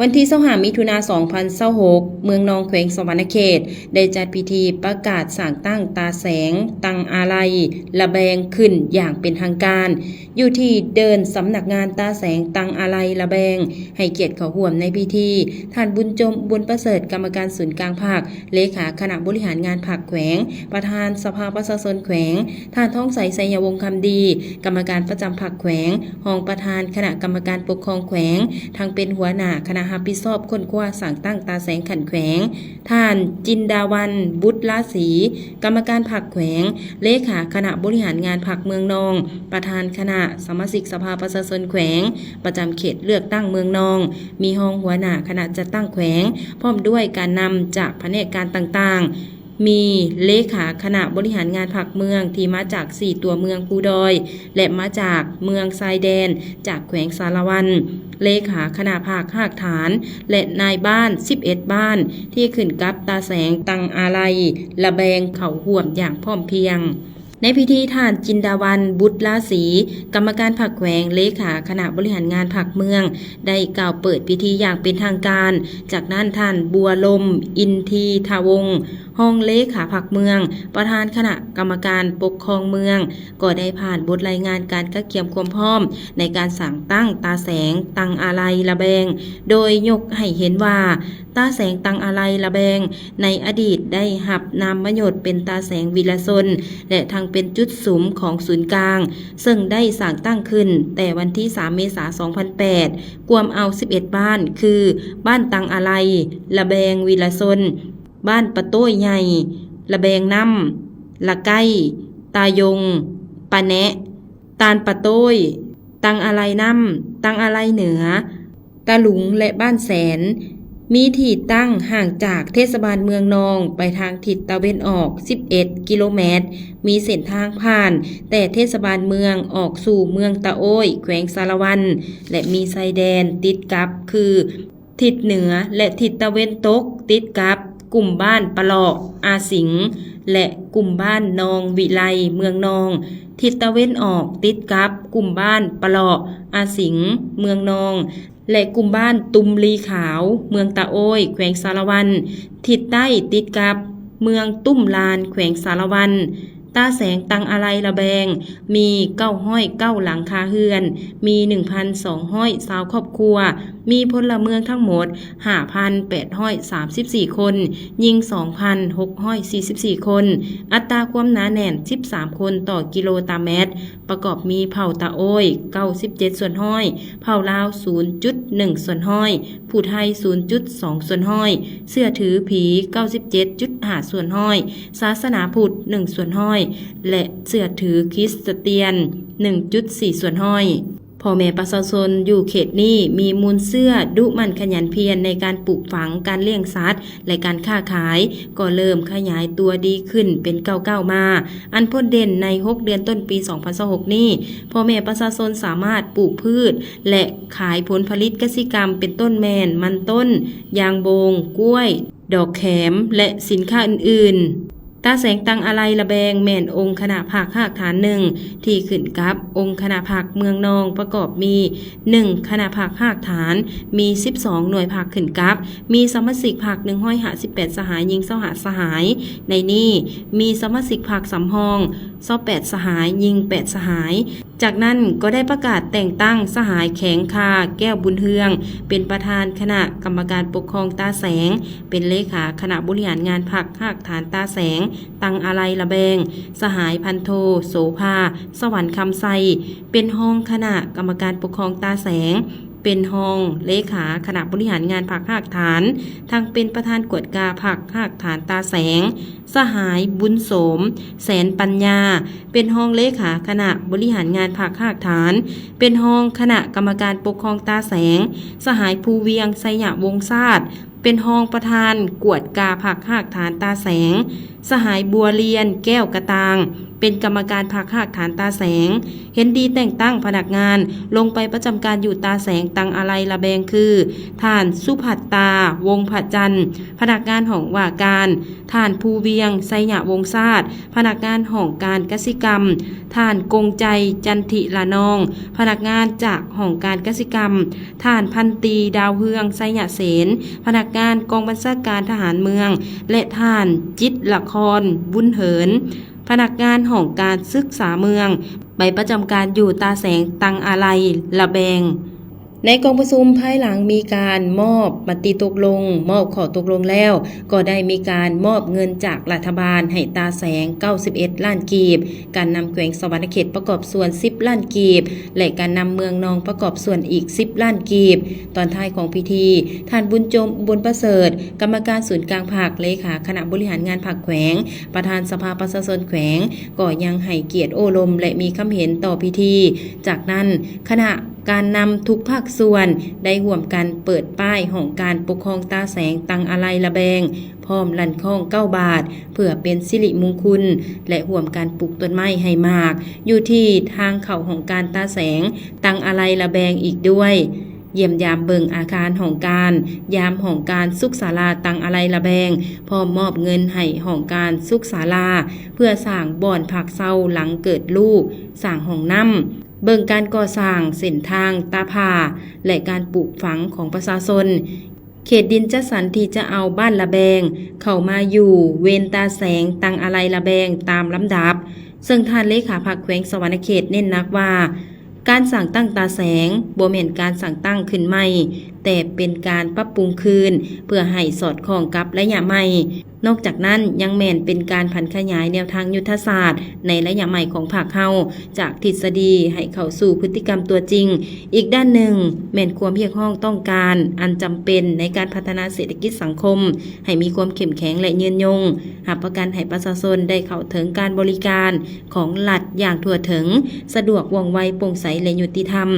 ວັນທີຊາວຫ້າ ມິຖຸນາ ສອງພັນຊາວຫົກ ເມືອງນອງ ແຂວງສະຫວັນນະເຂດ ໄດ້ຈັດພິທີປະກາດສ້າງຕັ້ງຕາແສງ ຕັ້ງອາໄລ ລະແບງຂຶ້ນຢ່າງເປັນທາງການ ຢູ່ທີ່ເດີ່ນສຳນັກງານຕາແສງ ຕັ້ງອາໄລ ລະແບງ. ໃຫ້ກຽດເຂົ້າຮ່ວມໃນພິທີ ທ່ານ ບຸນຈົມ ບຸນປະເສີດ ກຳມະການສູນກາງພັກ, ເລຂາຄະນະບໍລິຫານງານພັກແຂວງ, ປະທານສະພາປະຊາຊົນແຂວງ, ທ່ານ ທອງໃສ ໄຊຍະວົງຄຳດີ ກຳມະການປະຈຳພັກແຂວງ, ຮອງປະທານຄະນະກຳມະການປົກຄອງແຂວງ, ທັງເປັນຫົວໜ້າຄະນະຮັບຜິດຊອບຄົ້ນຄວ້າສ້າງຕັ້ງຕາແສງຂັ້ນແຂວງ, ທ່ານ ຈິນດາວັນ ບຸດລາສີ ກຳມະການພັກແຂວງ, ເລຂາຄະນະບໍລິຫານງານພັກເມືອງນອງ, ປະທານຄະນະສະມາຊິກສະພາປະຊາຊົນແຂວງ ປະຈຳເຂດເລືອກຕັ້ງເມືອງນອງ, ມີຮອງຫົວໜ້າຄະນະຈັດຕັ້ງແຂວງ ພ້ອມດ້ວຍການນຳຈາກພະແນກການຕ່າງໆ, ມີເລຂາຄະນະບໍລິຫານງານພັກເມືອງທີ່ມາຈາກສີ່ຕົວເມືອງພູດອຍ ແລະ ມາຈາກເມືອງຊາຍແດນ ຈາກແຂວງສາລະວັນ, ເລຂາຄະນະພັກຮາກຖານ ແລະ ນາຍບ້ານສິບເອັດບ້ານ ທີ່ຂຶ້ນກັບຕາແສງຕັ້ງອາໄລ ລະແບງເຂົ້າຮ່ວມຢ່າງພ້ອມພຽງ. ໃນພິທີ ທ່ານ ຈິນດາວັນ ບຸດລາສີ ກຳມະການພັກແຂວງ, ເລຂາຄະນະບໍລິຫານງານພັກເມືອງ ໄດ້ກ່າວເປີດພິທີຢ່າງເປັນທາງການ. ຈາກນັ້ນ ທ່ານ ບົວລົມ ອິນທີທະວົງ ຮອງເລຂາພັກເມືອງ, ປະທານຄະນະກຳມະການປົກຄອງເມືອງ ກໍໄດ້ຜ່ານບົດລາຍງານການກະກຽມຄວາມພ້ອມໃນການສ້າງຕັ້ງຕາແສງ ຕັ້ງອາໄລ ລະແບງ ໂດຍຍົກໃຫ້ເຫັນວ່າ ຕາແສງຕັ້ງອາໄລ ລະແບງ ໃນອະດີດໄດ້ຮັບນາມມະຍົດເປັນຕາແສງວິລະຊົນ ແລະ ທັງເປັນຈຸດສຸມຂອງສູນກາງ, ເຊິ່ງໄດ້ສ້າງຕັ້ງຂຶ້ນແຕ່ວັນທີສາມ ເມສາ ສອງພັນແປດ ກວມເອົາສິບເອັດບ້ານ ຄື ບ້ານຕັ້ງອາໄລ ລະແບງ ວິລະຊົນ, ບ້ານປະໂຕ້ຍໃຫຍ່, ລະແບງນ້ຳ, ລະໄກ້, ຕາຍົງ, ປະແນະ, ຕານປະໂຕ້ຍ, ຕັງອາໄລນ້ຳ, ຕັງອາໄລເໜືອ, ຕະຫຼຸງ ແລະ ບ້ານແສນ, ມີທີ່ຕັ້ງຫ່າງຈາກເທດສະບານເມືອງນອງໄປທາງທິດຕາເວັນອອກສິບເອັດກິໂລແມັດ, ມີເສັ້ນທາງຜ່ານແຕ່ເທດສະບານເມືອງອອກສູ່ເມືອງຕະໂອ້ຍ ແຂວງສາລະວັນ ແລະ ມີຊາຍແດນຕິດກັບຄື ທິດເໜືອ ແລະ ທິດຕາເວັນຕົກ ຕິດກັບກຸ່ມບ້ານປະເລາະ, ອາສິງ ແລະ ກຸ່ມບ້ານໜອງວິໄລ ເມືອງນອງ, ທິດຕາເວັນອອກ ຕິດກັບກຸ່ມບ້ານປະເລາະ, ອາສິງ ເມືອງນອງ ແລະ ກຸ່ມບ້ານຕຸມລີຂາວ ເມືອງຕະໂອ້ຍ ແຂວງສາລະວັນ, ທິດໃຕ້ຕິດກັບເມືອງຕຸ້ມລານ ແຂວງສາລະວັນ. ຕາແສງຕັ້ງອາໄລລະແບງ ມີເກົ້າຮ້ອຍເກົ້າຫຼັງຄາເຮືອນ, ມີໜຶ່ງພັນສອງຮ້ອຍຊາວຄອບຄົວ, ມີພົນລະເມືອງທັງໝົດຫ້າພັນແປດຮ້ອຍສາມສິບສີ່ຄົນ, ຍິງສອງພັນຫົກຮ້ອຍສີ່ສິບສີ່ຄົນ, ອັດຕາຄວາມໜາແໜ້ນສິບສາມຄົນຕໍ່ກິໂລຕາແມັດ, ປະກອບມີເຜົ່າຕາໂອ້ຍເກົ້າສິບເຈັດສ່ວນຮ້ອຍ, ເຜົ່າລາວສູນຈຸດໜຶ່ງສ່ວນຮ້ອຍ, ຜູ້ໄທສູນຈຸດສອງສ່ວນຮ້ອຍ, ເຊື່ອຖືຜີເກົ້າສິບເຈັດຈຸດຫ້າສ່ວນຮ້ອຍ, ສາສະໜາພຸດໜຶ່ງສ່ວນຮ້ອຍ ແລະ ເຊື່ອຖືຄຣິສຕຽນໜຶ່ງຈຸດສີ່ສ່ວນຮ້ອຍ. ພໍ່ແມ່ປະຊາຊົນຢູ່ເຂດນີ້ມີມູນເຊື້ອ, ດຸໝັ່ນຂະຫຍັນພຽນໃນການປູກຝັງ, ການລ້ຽງສັດ ແລະ ການຄ້າຂາຍ ກໍເລີ່ມຂະຫຍາຍຕົວດີຂຶ້ນເປັນກ້າວໆມາ. ອັນໂດດເດັ່ນໃນຫົກເດືອນຕົ້ນປີສອງພັນຊາວຫົກນີ້, ພໍ່ແມ່ປະຊາຊົນສາມາດປູກພືດ ແລະ ຂາຍຜົນຜະລິດກະສິກຳ ເປັນຕົ້ນແມ່ນ ມັນຕົ້ນ, ຢາງໂບງ, ກ້ວຍ, ດອກແຂມ ແລະ ສິນຄ້າອື່ນໆ. ຕາແສງຕັ້ງອາໄລລະແບງ ແມ່ນອົງຄະນະພັກຮາກຖານໜຶ່ງ ທີ່ຂຶ້ນກັບອົງຄະນະພັກເມືອງນອງ ປະກອບມີ ໜຶ່ງຄະນະພັກຮາກຖານ, ມີສິບສອງໜ່ວຍພັກຂຶ້ນກັບ, ມີສະມາຊິກພັກໜຶ່ງຮ້ອຍຫ້າສິບແປດສະຫາຍ, ຍິງຊາວຫ້າສະຫາຍ. ໃນນີ້ມີສະມາຊິກພັກສຳຮອງຊາວແປດສະຫາຍ, ຍິງແປດສະຫາຍ. ຈາກນັ້ນກໍໄດ້ປະກາດແຕ່ງຕັ້ງສະຫາຍແຂງຄາ ແກ້ວບຸນເຮືອງ ເປັນປະທານຄະນະກຳມະການປົກຄອງຕາແສງ, ເປັນເລຂາຄະນະບໍລິຫານງານພັກຮາກຖານຕາແສງ ຕັ້ງອາໄລລະແບງ, ສະຫາຍພັນໂທ ໂສພາ ສະຫວັນຄຳໄຊ ເປັນຮອງຄະນະກຳມະການປົກຄອງຕາແສງ, ເປັນຮອງເລຂາຄະນະບໍລິຫານງານພັກຮາກຖານ, ທັງເປັນປະທານກວດກາພັກຮາກຖານຕາແສງ, ສະຫາຍ ບຸນໂສມ ແສນປັນຍາ ເປັນຮອງເລຂາຄະນະບໍລິຫານງານພັກຮາກຖານ, ເປັນຮອງຄະນະກຳມະການປົກຄອງຕາແສງ, ສະຫາຍ ພູວຽງ ໄຊຍະວົງຊາດ ເປັນຮອງປະທານກວດກາພັກຮາກຖານຕາແສງ, ສະຫາຍ ບົວລຽນ ແກ້ວກະຕ່າງ ເປັນກຳມະການພັກຮາກຖານຕາແສງ, ເຫັນດີແຕ່ງຕັ້ງພະນັກງານລົງໄປປະຈຳການຢູ່ຕາແສງຕັງອາໄລລະແບງ ຄື ທ່ານ ສຸພັດຕາ ວົງພະຈັນ, ພະນັກງານຫ້ອງວ່າການ, ທ່ານ ພູວຽງ ໄຊຍະວົງຊາດ, ພະນັກງານຫ້ອງການກະສິກຳ, ທ່ານ ກົງໃຈ ຈັນທິລະນອງ, ພະນັກງານຈາກຫ້ອງການກະສິກຳ, ທ່ານ ພັນຕີ ດາວເຮືອງ ໄຊຍະເສນ, ພະນັກງານກອງບັນຊາການທະຫານເມືອງ ແລະ ທ່ານ ຈິດລະຄອນ ບຸນເຫີນ, ພະນັກງານຫ້ອງການສຶກສາເມືອງ ໄປປະຈຳການຢູ່ຕາແສງຕັງອາໄລລະແບງ. ໃນກອງປະຊຸມພາຍຫຼັງມີການມອບມະຕິຕົກລົງ, ມອບຂໍ້ຕົກລົງແລ້ວ, ກໍໄດ້ມີການມອບເງິນຈາກລັດຖະບານໃຫ້ຕາແສງເກົ້າສິບເອັດລ້ານກີບ, ການນຳແຂວງສະຫວັນນະເຂດປະກອບສ່ວນສິບລ້ານກີບ ແລະ ການນຳເມືອງນອງປະກອບສ່ວນອີກສິບລ້ານກີບ. ຕອນທ້າຍຂອງພິທີ, ທ່ານ ບຸນຈົມ ບຸນປະເສີດ, ກຳມະການສູນກາງພັກ, ເລຂາຄະນະບໍລິຫານງານພັກແຂວງ, ປະທານສະພາປະຊາຊົນແຂວງ ກໍຍັງໃຫ້ກຽດໂອ້ລົມ ແລະ ມີຄຳເຫັນຕໍ່ພິທີ. ຈາກນັ້ນ, ຄະນະການນຳທຸກພາກສ່ວນໄດ້ຮ່ວມກັນເປີດປ້າຍຫ້ອງການປົກຄອງຕາແສງຕັງອາໄລລະແບງ ພ້ອມລັ່ນຄ້ອງເກົ້າບາດ ເພື່ອເປັນສິລິມຸງຄຸນ ແລະ ຮ່ວມກັນປູກຕົ້ນໄມ້ໃຫ້ໝາກ ຢູ່ທີ່ທາງເຂົ້າຫ້ອງການຕາແສງຕັງອາໄລລະແບງອີກດ້ວຍ. ຢ້ຽມຢາມເບິ່ງອາຄານຫ້ອງການ, ຢາມຫ້ອງການສຸກສາລາຕັງອາໄລລະແບງ, ພ້ອມມອບເງິນໃຫ້ຫ້ອງການສຸກສາລາ ເພື່ອສ້າງບ່ອນພັກເຊົາຫຼັງເກີດລູກ, ສ້າງຫ້ອງນ້ຳ, ເບິ່ງການກໍ່ສ້າງເສັ້ນທາງຕາຜ່າ ແລະ ການປູກຝັງຂອງປະຊາຊົນ. ເຂດດິນຈັດສັນທີ່ຈະເອົາບ້ານລະແບງເຂົ້າມາຢູ່ເວນຕາແສງຕັງອາໄລລະແບງຕາມລຳດັບ, ເຊິ່ງທ່ານເລຂາພັກແຂວງສະຫວັນນະເຂດເນັ້ນໜັກວ່າ ການສ້າງຕັ້ງຕາແສງບໍ່ແມ່ນການສ້າງຕັ້ງຂຶ້ນໃໝ່, ແຕ່ເປັນການປັບປຸງຄືນເພື່ອໃຫ້ສອດຄ່ອງກັບໄລຍະໃໝ່. ນອກຈາກນັ້ນ, ຍັງແມ່ນເປັນການຜັນຂະຫຍາຍແນວທາງຍຸດທະສາດໃນໄລຍະໃໝ່ຂອງພັກເຮົາ, ຈາກທິດສະດີໃຫ້ເຂົ້າສູ່ພຶດຕິກຳຕົວຈິງ. ອີກດ້ານໜຶ່ງ, ແມ່ນຄວາມຮຽກຮ້ອງຕ້ອງການອັນຈຳເປັນໃນການພັດທະນາເສດຖະກິດສັງຄົມໃຫ້ມີຄວາມເຂັ້ມແຂງ ແລະ ຍືນຍົງ, ຮັບປະກັນໃຫ້ປະຊາຊົນໄດ້ເຂົ້າເຖິງການບໍລິການຂອງລັດຢ່າງທົ່ວເຖິງ, ສະດວກ, ວ່ອງໄວ, ໂປ່ງໃສ ແລະ ຍຸຕິທຳ.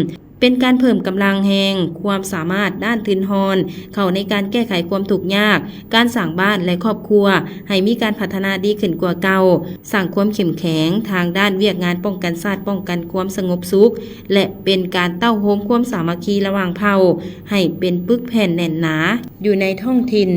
ເປັນການເພີ່ມກຳລັງແຮງຄວາມສາມາດດ້ານທຶນຮອນເຂົ້າໃນການແກ້ໄຂຄວາມທຸກຍາກ, ການສ້າງບ້ານ ແລະ ຄອບຄົວໃຫ້ມີການພັດທະນາດີຂຶ້ນກວ່າເກົ່າ, ສ້າງຄວາມເຂັ້ມແຂງທາງດ້ານວຽກງານປ້ອງກັນຊາດ, ປ້ອງກັນຄວາມສະຫງົບສຸກ ແລະ ເປັນການເຕົ້າໂຮມຄວາມສາມັກຄີລະຫວ່າງເຜົ່າໃຫ້ເປັນປຶກແຜ່ນແໜ້ນໜາຢູ່ໃນທ້ອງຖິ່ນ.